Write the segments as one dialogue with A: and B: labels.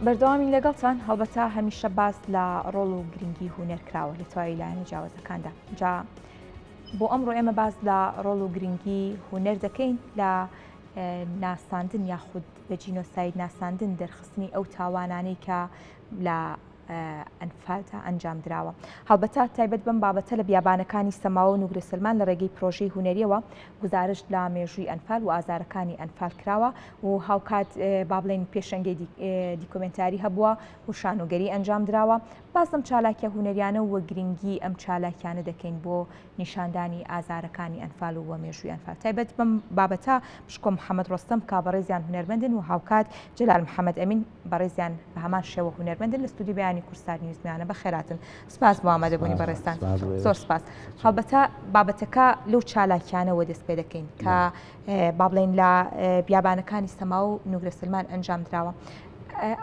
A: بەردەوامین لەگەڵتان، هەڵبەتە هەمیشە باس لە ڕۆڵ و گرنگی هونەر کراوە لە تەواوی لایەنە جیاوازەکاندا. جا بۆ ئەمڕۆ ئێمە باس لە ڕۆڵ و گرنگی هونەر دەکەین لە ناساندن یاخود بە جینۆساید ناساندن دەرخستنی ئەو تاوانانەی کە لە ئەنفالدا ئەنجامدراوە. هەڵبەتە تایبەت بەم بابەتە لە بیابانەکانی سەماوە و نوگرە سەلمان لە ڕێگەی پرۆژەی هونەریەوە گوزارشت لە مێژووی ئەنفال و ئازارەکانی ئەنفال کراوە و هاوکات با بڵێین پێشەنگەی دیکۆمێنتاری هەبووە و شانۆگەری ئەنجامدراوە. باس لەم چالاکیە هونەریانە و گرنگی ئەم چالاکیانە دەکەین بۆ نیشاندانی ئازارەکانی ئەنفال و مێژووی ئەنفال. تایبەت بەم بابەتە پشکۆ محەمەد ڕۆستەم کە بەڕێزیان هونەرمەندن و هاوکات جەلال محەمەد ئەمین بەڕێزیان بە هەمان شێوە هونەرمەندن لە ستودیۆی بەیانی کوردستان نیوز میانە بەخێراتن. سپاس بۆ ئامادەبوونی بەڕێزتان. زۆر سپاس. هەڵبەتە بابەتەکە لەو چالاکیانەوە دەست پێ دەکەین کە با بڵێین لە بیابانەکانی سەما و نوگرە سەلمان ئەنجام دراوە.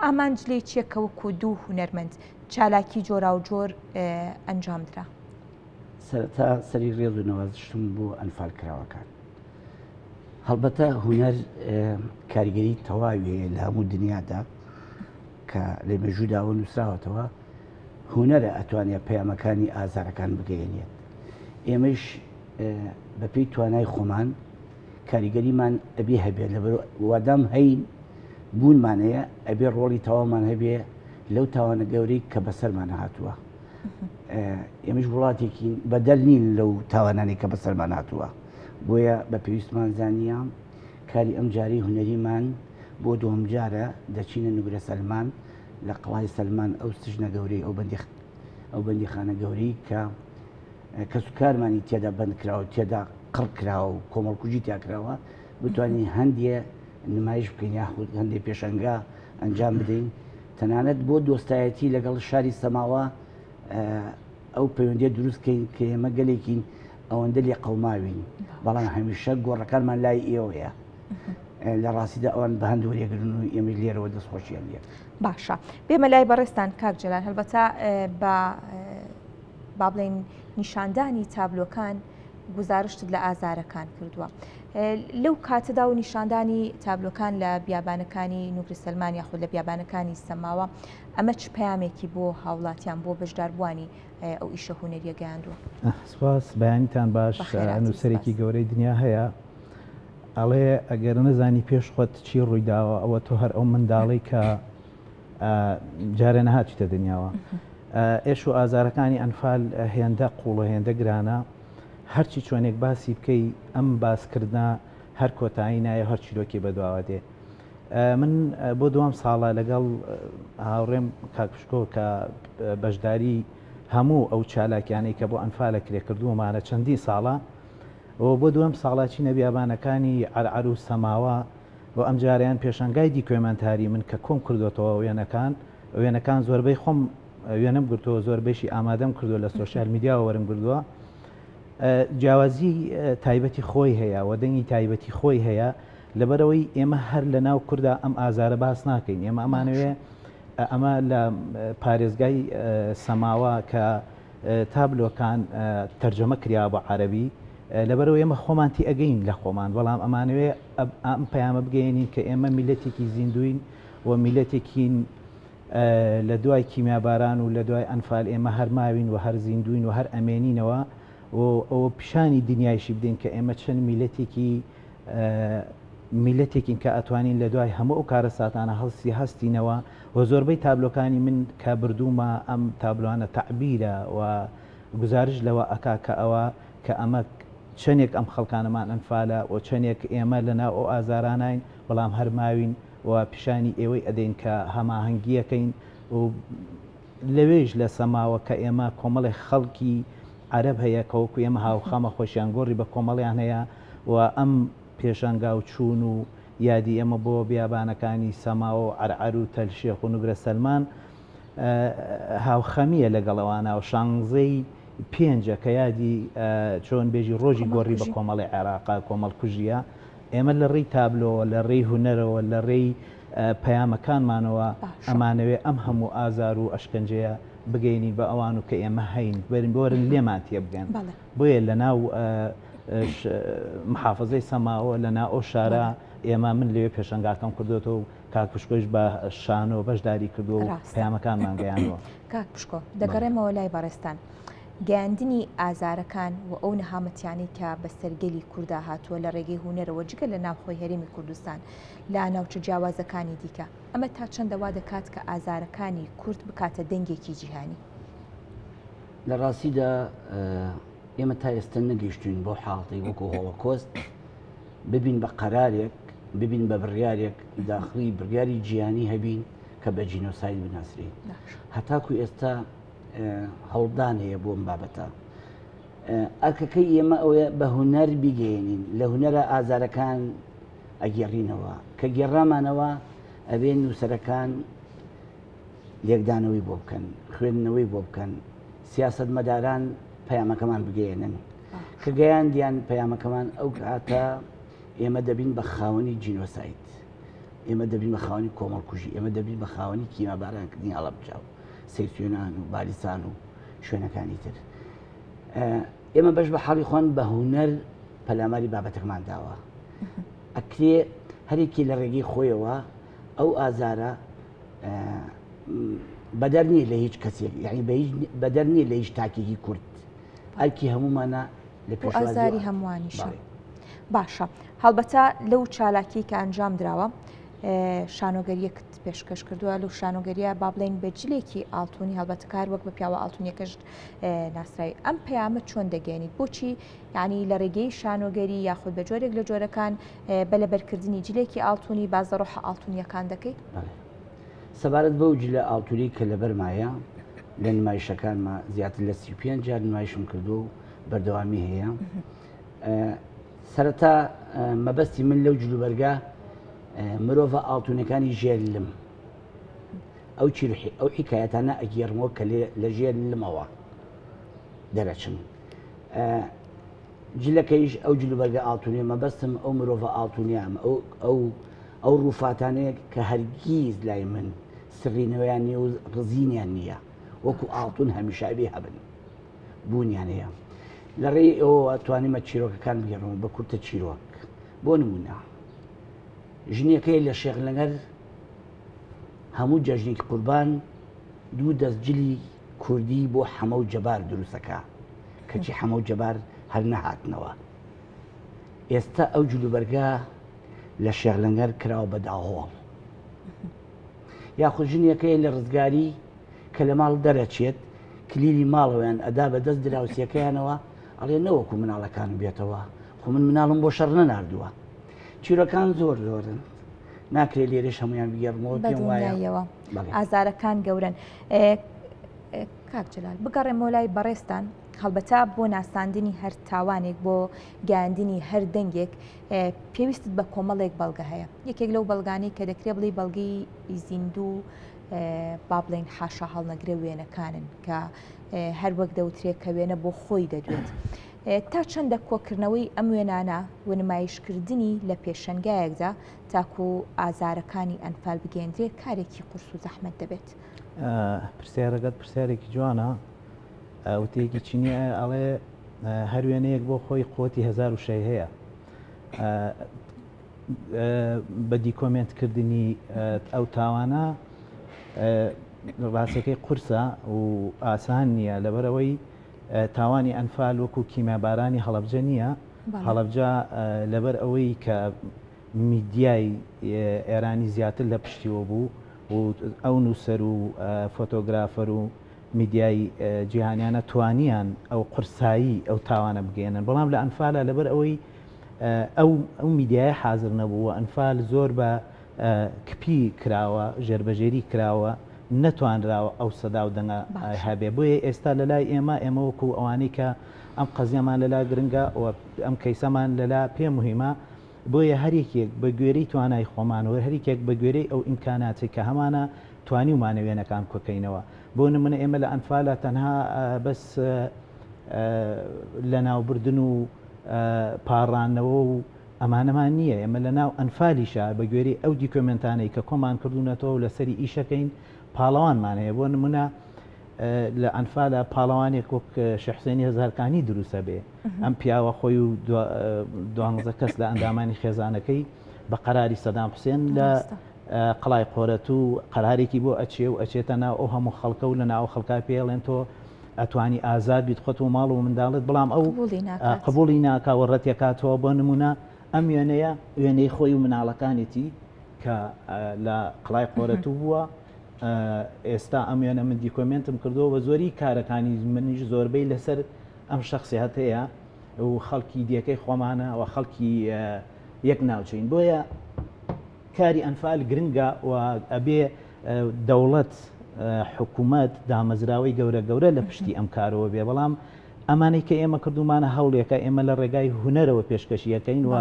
A: ئامانج لێی چییە کە وەکو دوو هونەرمەند چالاکی جۆراوجۆر ئەنجام درا؟
B: سەرەتا سەری ڕێز و نەوازشتم بۆ ئەنفالکراوەکان. هەڵبەتە هونەر کاریگەری تەواوی هەیە لە هەموو دنیادا کە لە مێژووداوە نووسراوەتەوە هونەرە ئەتوانێت پەیامەکانی ئازارەکان بگەیەنێت. ئێمەش بەپێی توانای خۆمان کاریگەریمان ئەبێ هەبێت لەبەر وادام هەین بوونمان هەیە ئەبێ ڕۆڵی تەواومان هەبێ لەو تاوانە گەورەی کە بەسەرمان هاتووە. ئێمەش وڵاتێکین بەدەر نین لەو تاوانانەی کە بەسەرمان هاتووە بۆیە بە پێویستمان زانیە کاری ئەم جاری هونەریمان بۆ دووەم جارە دەچینە نوگرە سەلمان لە قەڵای سەلمان ئەو سژنە گەورەی ئەو بەندی ئەو بەندیخانە گەورەی کە کەس و کارمانی تێدا بەند کراوە تێدا قڕ کراوە و کۆمەڵکوژی تیا کراوە بتوانین هەندێ نمایش بکەین یاخود هەندێ پێشەنگا ئەنجام بدەین تەنانەت بۆ دۆستایەتی لەگەڵ شاری سەماوە ئەو پەیوەندیە دروست کەین کە ئێمە گەلێکین ئەوەندە لێ قەوماوین بەڵام هەمیشە گۆڕەکانمان لای ئێوەیە لە ڕاستیدا ئەوان بە هەند وەرێگرن و ئێمە لێرەوە دەستخۆشیان لێ
A: باشە بێمە لای بەڕێزتان کاک جەلال هەلبەتە بە با بڵێین نیشاندانی تابلۆکان گوزارشتت لە ئازارەکان کردووە. لەو کاتەدا و نیشاندانی تابلۆکان لە بیابانەکانی نوگرە سەلمان یاخود لە بیابانەکانی سەماوە ئەمە چ پەیامێکی بۆ هاوڵاتیان بۆ بەشداربووانی ئەو ئیشە هونەریە گەیاندووە؟
C: سپاس، بەیانیتان باش. نووسەرێکی گەورەی دنیا هەیە ئەڵێ ئەگەر نەزانی پێش خۆت چی ڕوویداوە ئەوە تۆ هەر ئەو منداڵەی کە جارێ نەهاتیتە دنیاوە. ئێش و ئازارەکانی ئەنفال هێندە قوڵە هێندە گرانە هەرچی چۆنێک باسی بکەی ئەم باسکردە هەر کۆتایی نایە هەر چیرۆکی بەدواوە دێ. من بۆ دوام ساڵە لەگەڵ هاوڕێم کاک پشکۆ کە بەشداری هەموو ئەو چالاکیانەی کە بۆ ئەنفالە کرێ کردوومانە چەندین ساڵە و بۆ دووەم ساڵە چینە بیابانەکانی عەرعەر و سەماوە و ئەمجارەیان پێشانگای دیکۆمێنتاری من کە کۆم کردۆتەوە وێنەکان وێنەکان زۆربەی خۆم وێنەم گرتووە زۆربەیشی ئامادەم کردووە لە سۆشیال میدیاوە وەرم گردووە جیاوازی تایبەتی خۆی هەیە و دەنگی تایبەتی خۆی هەیە لەبەرەوەی ئێمە هەر لە ناو کوردا ئەم ئازارە باس ناکەین ئێمە ئەمانەوێ ئەمە لە پارێزگای سەماوە کە تابلۆکان تەرجەمە کریا بۆ عەرەبی لەبەرەوە ئێمە خۆمان تی ئەگەین لە خۆمان بەڵام ئەمانەوێ ئەم پەیامە بگەێنین کە ئێمە میلەتێکی زیندوین و میلەتێکین لە دوای کیمیاباران و لە دوای ئەنفال ئێمە هەر ماوین و هەر زیندوین و هەر ئەمێنینەوە و ئەوە پیشانی دنیایشی بدەین کە ئێمە چەند میلەتێکی میلەتێکین کە ئەتوانین لە دوای هەموو ئەو کارەساتانە هەڵسی هەستینەوە و زۆربەی تابلۆکانی من کە بردوومە ئەم تابلۆانە تەعبیرە و گوزارش لەوە ئەکا کە ئەوە کە ئەمە چەندێک ئەم خەڵکانەمان ئەنفالە و چەندێک ئێمە لەناو ئەو ئازاراناین بەڵام هەر ماوین و پیشانی ئێوەی ئەدەین کە هەماهەنگییەکەین و لەوێیش لە سەماوە کە ئێمە کۆمەڵێک خەڵکی عەرەب هەیە کە وەکو ئێمە هاوخەمە خۆشیان گۆڕی بە کۆمەڵیان هەیە و ئەم پێشانگا و چوون و یادی ئێمە بۆ بیابانەکانی سەماوە و عەرعەر و تەل شێخ و نوگرە سەلمان هاوخەمییە لەگەڵ ئەوانە و شانزەی پێنجە کە یادی چۆن بێژی ڕۆژی گۆڕی بە کۆمەڵی عێراقە کۆمەڵکوژییە ئێمە لە ڕێی تابلۆوە، لە ڕێی هونەرەوە، لە ڕێی پەیامەکانمانەوە ئەمانەوێ ئەم هەموو ئازار و ئەشکەنجەیە بگەینین بە ئەوان و کە ئێمە هەین، وەرن لێمان تێبگەن. بۆیە لە ناو محافزەی سەماوە، لە ناو ئەو شارە ئێمە من لەوێ پێشەنگاکەم کردوێتەوە و کاک پشکۆیش بە شانۆ بەشداری کردووە و پەیامەکانمان گەیاندووە.
A: کاک پشکۆ دەگەڕێمەوە لای بەڕێزتان. گەیاندنی ئازارەکان و ئەو نەهامەتیانەی کە بەسەر گەلی کوردا هاتووە لە ڕێگەی هونەرەوە جگە لە ناوخۆی هەرێمی کوردستان لە ناوچە جیاوازەکانی دیکە، ئەمە تا چەندە وا دەکات کە ئازارەکانی کورد بکاتە دەنگێکی جیهانی؟
B: لە ڕاستیدا ئێمە تا ئێستا نەگەیشتوین بەو حاڵەتەی وەکو هۆڵۆکۆست ببین بە قەرارێک، ببین بە بڕیارێک، داخڵی بڕیاری جیهانی هەبین کە بە جینۆساید بناسرێین. هەتاکو ئێستا هەوڵدان هەیە بۆ ئەم بابەتە. ئەرکەکەی ئێمە ئەوەیە بە هونەر بیگەیەنین، لە هونەرە ئازارەکان ئەگێڕینەوە، کە گێڕامانەوە ئەبێ نووسەرەکان لێکدانەوەی بۆ بکەن، خوێندنەوەی بۆ بکەن، سیاسەتمەداران پەیامەکەمان بگەیەنن. کە گەیاندیان پەیامەکەمان ئەو کاتە ئێمە دەبین بە خاوەنی جینۆساید، ئێمە دەبین بە خاوەنی کۆمەڵکوژی، ئێمە دەبین بە خاوەنی کیمابارانکردنی هەڵەبجە و سەیتوێنان و بالیسان و شوێنەکانی تر. ئێمە بەش بە حاڵی خۆن بە هونەر پەلاماری بابەتەکەمان داوە. ئەکرێ هەرێکی لە ڕێگەی خۆیەوە ئەو ئازارە بەدەر نییە لە هیچ کەسێک یعنی بەدەر نییە لە هیچ تاکێکی کورد ئەرکی هەموومانە لە
A: پێشوازی هەمووانیشە باشە هەڵبەتە لەو چالاکی کە ئەنجام دراوە شانۆگەریەکت پێشکەش کردووە لەو شانۆگەریە با بڵێن بە جلێکی ئاڵتونی هەڵبەتە کار وەک بە پیاوە ئاڵتونیەکەشت ناسراوی ئەم پەیامە چۆن دەگەێنیت بۆچی یعنی لە ڕێگەی شانۆگەری یاخود بە جۆرێک لە جۆرەکان بە لەبەرکردنی جلێکی ئاڵتونی باز لە ڕۆحە ئاڵتونیەکان دەکەیت؟
B: سەبارەت بەو جلە ئاڵتونی کە لەبەرمایە لە نمایشەکانما زیاتر لە 35 جار نمایشم کردو و بەردەوامی هەیە سەرەتا مەبەستی من لەو جلوبەرگە مرۆڤە ئاڵتونەکانی ژێر لم ئەو چیرحی ئەو حکایەتانە ئەگێڕمەوە کە لە ژێر لمەوە دەرەچن جلەکەیش ئەو جلوبەرگە ئاڵتونیە مەبەستم ئەو مرۆڤە ئاڵتونیام ئەو ئەو ئەو ڕووفاتانەیە کە هەرگیز لای من سڕینەوەیان نیە و ڕزینیان نییە وەکو ئاڵتون هەمیشە ئەبێ هەبن بوونیان هەیە لە ڕێی ئەوەوە توانیمە چیرۆکەکان بگێڕمەوە بە کورتە چیرۆک بۆ نمونە ژنێکەی لە شێخ لەنگەر هەموو جەژنێکی قوربان دوو دەست جلی کوردی بۆ حەمە و جەبار دروستەکە کەچی حەمە و جەبار هەر نەهاتنەوە ئێستا ئەو جلوبەرگە لە شێخ لەنگەر کراوە بە داهۆڵ یاخود ژنێکەیە لە ڕزگاری کە لە ماڵ دەرەچێت کلیلی ماڵەوەیان ئەدا بە دەست دراوسیەکەیانەوە ئەڵێ نەوەکو مناڵەکانم بێتەوە خۆ من مناڵم بۆ شەڕ نەناردووە چیرۆکان زۆر زۆرن ناکرێت لێرەش هەمویان بگێڕمەوە پێم وایە
A: ئازارەکان گەورن کاک جەلال بگەڕێمەوە لای بەڕێزتان هەڵبەتە بۆ ناساندنی هەر تاوانێک بۆ گەیاندنی هەر دەنگێک پێویستت بە کۆمەڵێک بەڵگە هەیە یەکێک لەو بەڵگانەی کە دەکرێ بڵێ بەڵگەی زیندوو با بڵێن حاشا هەڵنەگرە وێنەکانن کە هەر وەک دەوترێت کە وێنە بۆ خۆی دەدوێت. تا چەندە کۆکردنەوەی ئەم وێنانە و نمایشکردنی لە پێشەنگایەکدا تاکو ئازارەکانی ئەنفال بگەیەندرێ کارێکی قورس و زەحمەت دەبێت.
C: پرسیارەکەت پرسیارێکی جوانە وتەیەکی چینی ئەڵێ هەر وێنەیەک بۆ خۆی قوتی هەزار وشەی هەیە بە دیکۆمێنت کردنی ئەو تاوانە ڕاستەکەی قورسە و ئاسان نییە لەبەرەوەی تاوانی ئەنفال وەکو کیمیابارانی هەڵەبجە نییە هەڵەبجە لەبەر ئەوەی کە میدیای ئێرانی زیاتر لە پشتیوە بوو و ئەو نووسەر و فۆتۆگرافەر و میدیای جیهانیانە توانیان ئەو قورسایی ئەو تاوانە بگەیەنن، بەڵام لە ئەنفالا لەبەر ئەوەی ئەو ئەو میدیایە حازر نەبوو و ئەنفال زۆر بە کپی کراوە، ژێربەژێری کراوە، نەتوانراوە ئەو سەدا و دەنگە هەبێ. بۆیە ئێستا لە لای ئێمە، ئێمە وەکو ئەوانەی کە ئەم قەزیەمان لەلا گرنگە و ئەم کەیسەمان لەلا پێ موهیمە، بۆیە هەر یەکێک بە گوێرەی توانای خۆمان و هەر یەکێک بە گوێرەی ئەو ئیمکاناتەی کە هەمانە توانیومانە وێنەکان کۆکەینەوە. بۆ نمونە ئێمە لە ئەنفالا تەنها بەس لەناوبردن و پاڕانەوە و ئەمانەمان نییە، ئێمە لە ناو ئەنفالیشا بە گوێرەی ئەو دیکۆمێنتانەی کە کۆمان کردوونەتەوە و لەسەری ئیشەکەین پاڵەوانمان هەیە. بۆ نمونە لە ئەنفالا پاڵەوانێک وەک شێخ حوسێنی هەزارکانی دروستە بێ. ئەم پیاوە خۆی و دوانزە کەس لە ئەندامانی خێزانەکەی بە قەراری سەدام حوسێن لە قەڵای قۆرەتوو قەرارێکی بۆ ئەچێ و ئەچێتە ناو ئەو هەموو خەڵکە و لە ناو خەڵکا پێڵێن تۆ ئەتوانی ئازاد بیت خۆت و ماڵ و منداڵت بەڵام ئەو قبوڵی ناکا و ڕەتێکاتەوە بۆ نمونە ئەم وێنەیە وێنەی خۆی و مناڵەکانێتی کە لە قڵای قۆرەتوو بووە ئێستا ئەم وێنە من دیکۆمێنتم کردووە بە زۆری کارەکانی منیش زۆربەی لەسەر ئەم شخصیاتەیە و خەڵکی دێکەی خۆمانە و خەڵکی یەک ناوچەین بۆیە کاری ئەنفال گرنگە و ئەبێ دەوڵەت حکوومەت دامەزراوەی گەورە گەورە لە پشتی ئەم کارەوە بێ بەڵام ئەمانەی کە ئێمە کردومانە هەوڵێکە ئێمە لە ڕێگای هونەرەوە پێشکەشی ئەەکەین و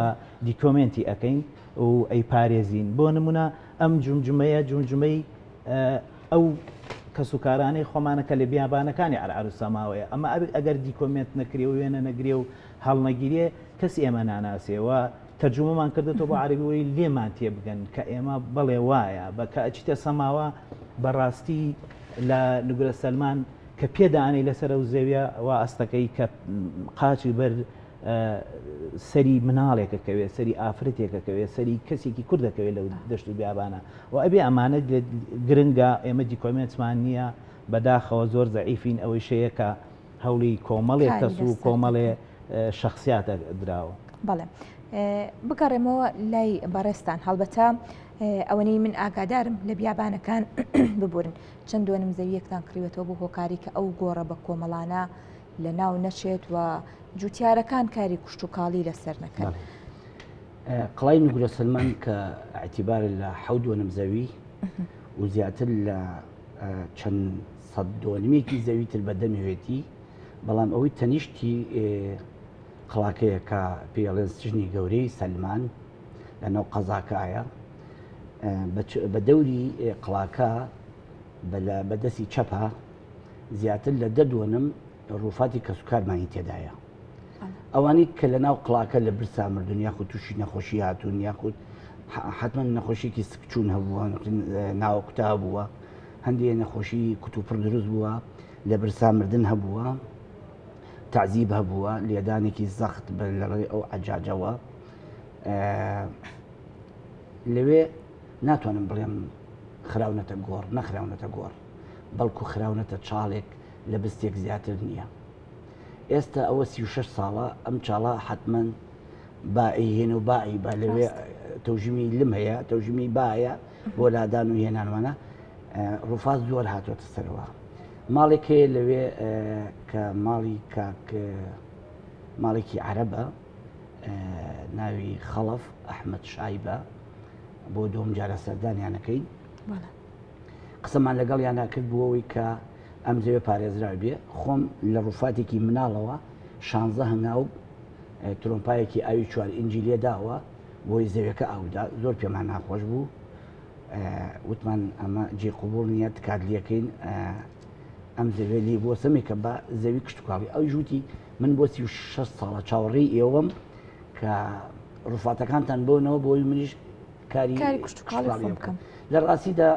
C: دیکۆمێنتی ئەەکەین و ئەیپارێزین بۆ نمونە ئەم جومجومەیە جومجومەی ئەو کەسوکارانەی خۆمانە کە لە بیابانەکانی عەرعەر و سەماوەیە ئەمە ئەگەر دیکۆمێنت نەکرێ و وێنە نەگرێ و هەڵنەگیرێ کەس ئێمە ناناسێ و تەرجومەمان کردێتەوە بۆ عەرەبی وی لێمان تێبگەن کە ئێمە بەڵێ وایە بە کە ئەچیتە سەماوە بەڕاستی لە نوگرە سەلمان کە پێدانەی لەسەر ئەو زەویە وا ئەستەکەی کە قاچی بەر سەری مناڵێک ئەکەوێت سەری ئافرەتێک ئەکەوێت سەری کەسێکی کورد دەکەوێت لەو دەشت و بیابانە و ئەبێ ئەمانە گرنگە ئێمە دیکۆمێنتمان نییە بەداخەوە زۆر زەعیفین ئەوەی شەیە کە هەوڵی کۆمەڵێک کەس و کۆمەڵێ شخصیاتە دراوە.
A: بەڵێ بگەڕێمەوە لای بەڕێزتان هەڵبەتە ئەوەنەی من ئاگادارم لە بیابانەکان ببورن چەند دۆنم زەویەکتان کڕیوەتەوە بۆ هۆکاری کە ئەو گۆڕە بە کۆمەڵانە لە ناو نەچێت و جوتیارەکان کاری کوشتتوکاڵی لەسەر نەکەن.
B: قڵای نوگرە سەلمان کە اعتیبار لە حەو دۆنم زەوی و زیاتر لە چەند سەد دۆنمێکی زەوی تر بەدەمێتی بەڵام ئەوەی تەنیشتی قڵاکەیە کە پێڵێن سژنی گەورەی سەلمان لە ناو قەزاکایە بە دەوری قڵاکە بە دەستی چەپە زیاتر لە دە دۆنم ڕووفاتی کەسوکارمانی تێدایە. ئەوانەی کە لە ناو قڵاکە لە برسا مردوون یاخود تووشی نەخۆشی هاتوون یاخود حتمما نەخۆشیێکی سکچوون هەبووە ناوەکوتا بووە هەندێک نەخۆشی کوتوپڕ دروست بووە لە برسا مردن هەبووە تعزیب هەبووە لێدانێکی زەخت بە لە ڕێی ئەو عەجاجەوە لەوێ ناتوانم بڵێم خراونەتە گۆڕ نەخراونەتە گۆڕ بەڵکو خراونەتە چاڵێک لە بستێک زیاتر نییە. ئێستا ئەوە 36 ساڵە ئەم چاڵە حتمما با ئەیهێن و با ئەیبا لەوێ تەوژمی لم هەیە تەوژمی باە بۆ لادان و هێنانوانە ڕوفات زۆر هاتۆتە سەرەوە ماڵێک هەیە لەوێ کە ماڵی کاک ماڵێکی عەرەبە ناوی خەڵف ئەحمد شایبە بۆ دوم جارە سەردانیانەکەین قسەمان لەگەڵیانا کرد بۆ ئەوەی کە ئەم زەویە پارێزراو بێ، خۆم لە ڕوفاتێکی مناڵەوە شانزە هەنگاو ترۆمپایەکی ئاوی چوار ئینجی لێ داوە بۆی زەویەکە ئاودا، زۆر پێمان ناخۆش بوو، وتمان ئەمە جێ قبوڵ نییە تکات لێکەین ئەم زەویە لێ بۆ سەمێکە بە زەوی کشتوکاڵی. ئەویش وتی من بۆ 36 ساڵە چاوەڕێی ئێوەم کە ڕوفاتەکانتان بۆنەوە بۆی منیش کاری
A: کشتوکاڵی خۆم بکەم.
B: لە ڕاستیدا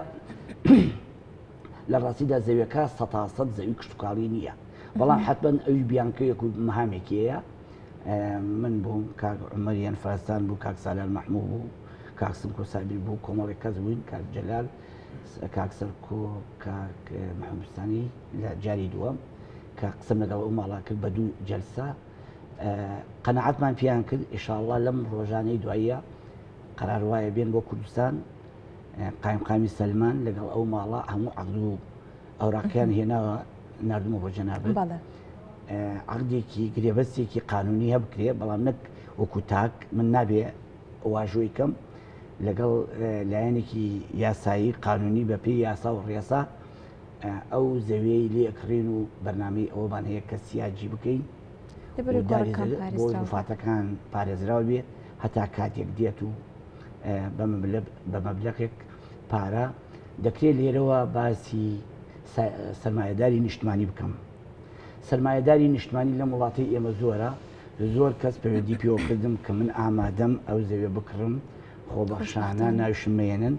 B: لە ڕاستیدا زەویەکە سەتاسەد زەوی کشتوکاڵی نییە بەڵام حتمما ئەوی بیانکەیەک و مەهامێکی هەیە من بووم کاک عمەریان فاستان بوو کاک سالار محموو بوو کاک سمکۆ سابیر بوو کۆمەڵێک کەس بووین کاک جەلال کاک سەرکۆ کاک محەممەدستانی لە جاری دووەم کە قسەم لەگەڵ ئەو ماڵا کرد بە دوو جەلسە قەنەعەتمان پێیان کرد ئیشاڵڵا لەم ڕۆژانەی دواییە قەرار وایە بێن بۆ کوردستان قایمقامی سەلمان لەگەڵ ئەو ماڵە هەموو عەقد و ئەوراقیان هێناوە نردمە بۆ جەنابت عەقدێکی گرێبەستێکی قانونی هەبکرێ بەڵام نەک وەکو تاک من نابێ واژۆی کەم لەگەڵ لایەنێکی یاسایی قانونی بە پێی یاسا و ڕێسا ئەو زەویەی لێکڕین و بەرنامەی ئەومان هەیە کە سیاجی بکەین بۆ ڕوفاتەکان پارێزراو بێ هەتا کاتێک دێت و بە مەبلەغێک پارە دەکرێت لێرەوە باسی سەرمایەداری نیشتمانی بکەم سەرمایەداری نیشتمانی لەم وڵاتی ئێمە زۆرە زۆر کەس پەیوەندی پێوە کردم کە من ئامادەم ئەو زەوێ بکڕم خۆبەخشانە ناویشم مێنن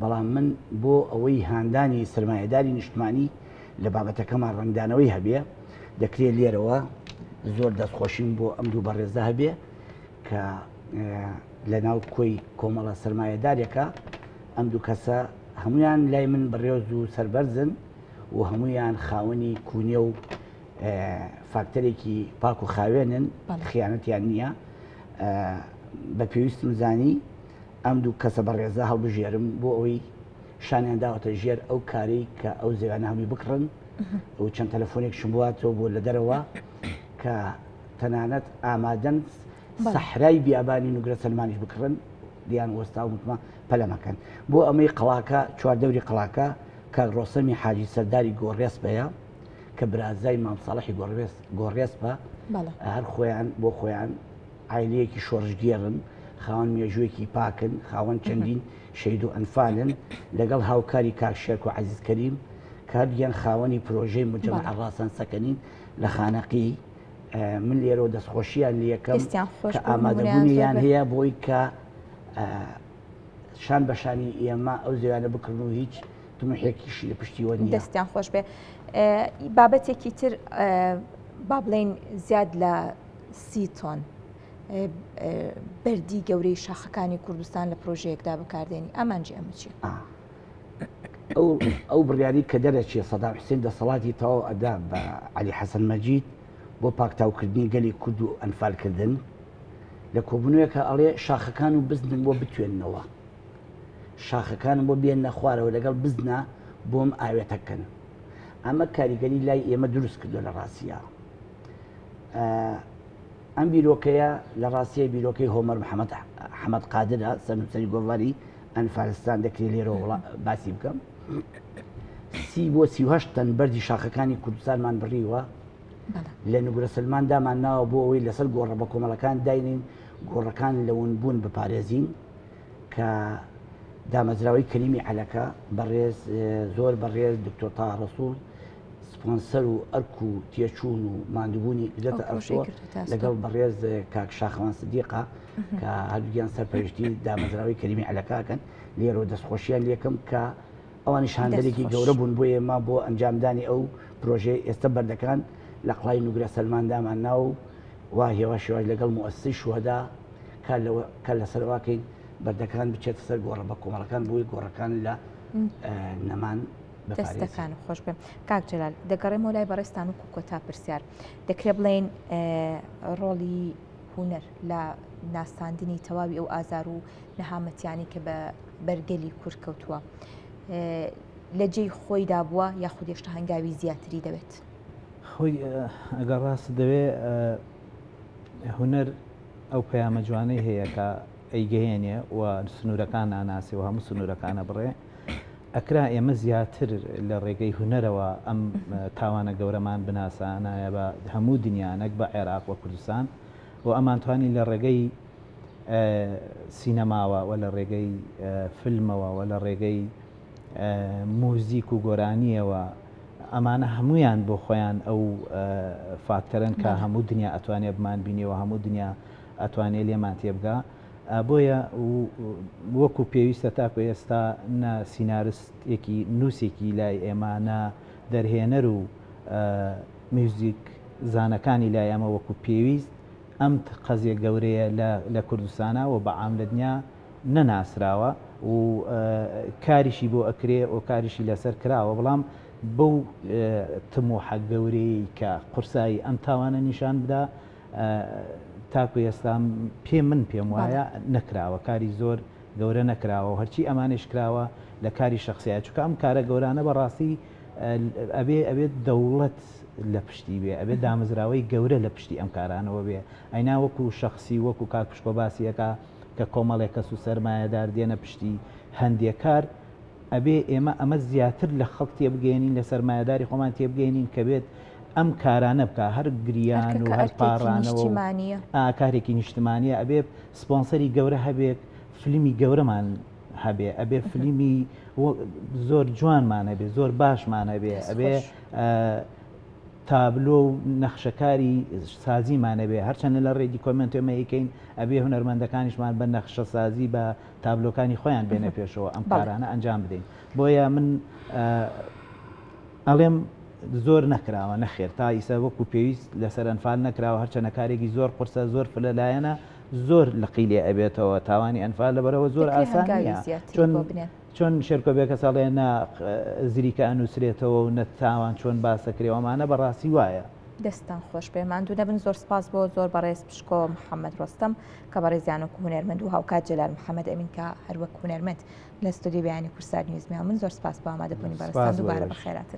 B: بەڵام من بۆ ئەوەی هاندانی سەرمایەداری نیشتمانی لە بابەتەکەمان ڕەنگدانەوەی هەبێ دەکرێت لێرەوە زۆر دەستخۆشیم بۆ ئەم دوو بەڕێزە هەبێ کە لە ناو کۆی کۆمەڵە سەرمایەدارێکە ئەم دوو کەسە هەمویان لای من بەڕێز و سەربەرزن و هەمویان خاوەنی کوونێ و فاکتەرێکی پاک و خاوێنن خیانەتیان نییە بە پێویستم زانی ئەم دوو کەسە بەڕێزە هەڵبژێرم بۆ ئەوەی شانیان داوەتە ژێر ئەو کارەی کە ئەو زەویانە هەمووی بکڕن و چەند تەلەفۆنێکشم بواتەوە بۆ لە دەرەوە کە تەنانەت ئامادەن سەحرای بیابانی نوگرە سەلمانیش بکڕن دیان وەستا و متمە پەلەمەکەن بۆ ئەمەی قەڵاکە چواردەوری قەڵاکە کاک ڕۆسەمی حاجی سەرداری گۆڕێسپەیە کە برازای مام ساڵحی گۆڕێسپە هەر خۆیان بۆ خۆیان عایلەیەکی شۆڕشگێڕن، خاوەن مێژوویەکی پاکن، خاوەن چەندین شەهید و ئەنفالن، لەگەڵ هاوکاری کاک شێرکۆ عەزیز کەریم کە هەردووکیان خاوەنی پرۆژەی مجەمع ڕاسان سەکەنین لە خانەقی، من لێرەوە دەستخۆشییان لێکەم کە ئامادەبوونیان هەیە بۆی کە شان بە شانی ئێمە ئەو زەویانە بکڕن و هیچ تموحێکیشی لە پشتیوە نییە.
A: دەستیان خۆش بێ. بابەتێکی تر با بڵێین زیاد لە 30 تۆن بەردی گەورەی شاخەکانی کوردستان لە پرۆژەیەکدا بەکاردێنی ئامانجی ئەمە چیە؟
B: ئەو بڕیاری کە دەرەچێ سەدام حسێن دەسەڵاتی تەواو ئەدا بە عەلی حەسەن مەجید بۆ پاکتاوکردنی گەلی کورد و ئەنفالکردن لە کۆبوونەوەکە ئەڵێ شاخەکان و بزنم بۆ بتوێننەوە شاخەکانم بۆ بێنە خوارەوە لەگەڵ بزنە بۆم ئاوێتەکەن ئەمە کاریگەری لای ئێمە دروست کردو لە ڕاستە ئەم بیرۆکەیە لە ڕاستیە بیرۆکەی هۆمەر محەممەد حەمەد قادرە سەرنووسەری گۆڤاری ئەنفالستان دەکرێت لێرەوە باسی بکەم سی بۆ 38 تەن بەردی شاخەکانی کوردستانمان بڕیوە لە نوگرە سلمان دامان ناوە بۆ ئەوەی لەسەر گۆڕە بە کۆمەڵەکان داینین گۆڕەکان لە ونبوون بپارێزین کە دامەزراوەی کەریمی عەلەکە بەڕێز زۆر بەڕێز دکتۆر تا ڕسوڵ سپۆنسەر و ئەرک و تێچوون و ماندووبوونی گرتە ئەستۆ لەگەڵ بەڕێز کاک شاخەوان سدیقە کە هەردووکیان سەرپەرشتی دامەزراوەی کەریمی عەلەکاکەن لێرەوە دەستخۆشیان لێکەم کە ئەوانیش هاندەرێکی گەورە بوون بۆ ئێمە بۆ ئەنجامدانی ئەو پرۆژەی ئێستا بەردەکان لە قڵای نوگرە سەلمان دامان ناو و هێواش هێواش لەگەڵ موئەسسەی شوهەدا کار لەوە کار لەسەر ئەوەکەین بەردەکان بچێتە سەر گۆڕە بە کۆمەڵەکان بۆی گۆڕەکان لە نەمان
A: دەستەکان خۆش بێ کاک جەلال دەگەڕێمەوە لای بەڕێزتان وەکو کۆتا پرسیار دەکرێ بڵێین ڕۆڵی هونەر لە ناساندنی تەواوی ئەو ئازار و نەهامەتیانی کە بە بەرگەلی کورد کەوتووە لە جێی خۆیدا بووە یاخود هێشتا هەنگاوی زیاتری دەوێت؟
C: خۆی ئەگەر ڕاست دەوێ هونەر ئەو پەیامە جوانەی هەیە کە ئەیگەیەنێ و سنوورەکان ناناسێ و هەموو سنوورەکانە بڕێ ئەکرا ئێمە زیاتر لە ڕێگەی هونەرەوە ئەم تاوانە گەورەمان بناسانایە بە هەموو دنیا نەک بە عێراق و کوردستان و ئەمانتوانی لە ڕێگەی سینەماوە و لە ڕێگەی فیلمەوە و لە ڕێگەی موزیک و گۆرانیەوە ئەمانە هەمویان بۆ خۆیان ئەو فاکتەرن کە هەموو دنیا ئەتوانێ بمان بینیەوە هەموو دنیا ئەتوانێ لێمان تێبگا بۆیە وەکو پێویستە تاکو ئێستا نە سینارستێکی نووسێکی لای ئێمە نە دەرهێنەر و میوزیک زانەکانی لای ئەمە وەکو پێویست ئەم قەزیە گەورەیە لە کوردستانا و بە عام لە دنیا نەناسراوە و کاریشی بۆ ئەکرێ و کاریشی لەسەر کراوە بەڵام بەو تموحە گەورەیەی کە قورسایی ئەم تاوانە نیشان بدا تاکو ئێستا پێ من پێم وایە نەکراوە کاری زۆر گەورە نەکراوە و هەرچی ئەمانەیش کراوە لە کاری شەخسیە چونکە ئەم کارە گەورانە بەڕاستی ئەبێ ئەبێت دەوڵەت لە پشتی بێ ئەبێت دامەزراوەی گەورە لە پشتی ئەم کارانەوە بێ ئەینا وەکو شەخسی وەکو کاک پشکۆ باسی ئەکا کە کۆمەڵێک کەس و سەرمایەدار دێنە پشتی هەندێ کار ئەبێ ئێمە ئەمە زیاتر لە خەڵک تێبگەیەنین لە سەرمایەداری خۆمان تێبگەیەنین کە بێت ئەم کارانە بکا هەر گریان و هەر پاڕانەوە و ئا کارێکی نیشتمانیە ئەبێ سپۆنسەری گەورە هەبێت فلیمی گەورەمان هەبێ ئەبێ فلیمی زۆر جوانمان هەبێ زۆر باشمان هەبێ ئەبێ تابلۆ و نەخشەکاری سازیمان هەبێ هەرچەندە لە ڕێی دیکۆمێنت ئێمە ئەیکەین ئەبێ هونەرمەندەکانیشمان بە نەخشەسازی بە تابلۆکانی خۆیان بێنە پێشەوە ئەم کارانە ئەنجام بدەین بۆیە من ئەڵێم زۆر نەکراوە نەخێر تا ئیسە وەکو پێویست لەسەر ئەنفال نەکراوە هەرچەنە کارێکی زۆر قورسە زۆر فرە لایەنە. زۆر لقی لێ ئەبێتەوە تاوانی ئەنفال لەبەرەوە زۆر ئاسان نییە چۆن چۆن شێرکۆ بێکەس ئەڵێ نا زریکە ئەنووسرێتەوە و نە تاوان چۆن باسەکرێ ئەمانە بەڕاستی وایە.
A: دەستتان خۆش بێ ماندوو نەبن زۆر سپاس بۆ زۆر بەڕێز پشکۆ محەممەد ڕۆستەم کە بەڕێزیان وەکو هونەرمەند و هاوکات جەلال محەممەد ئەمین کە هەروەک هونەرمەند لە ستۆدیۆی بەیانی کوردسات نیوز میان من زۆر سپاس بۆ ئامادەبوونی بەڕێزتان دووبارە بەخێراتن.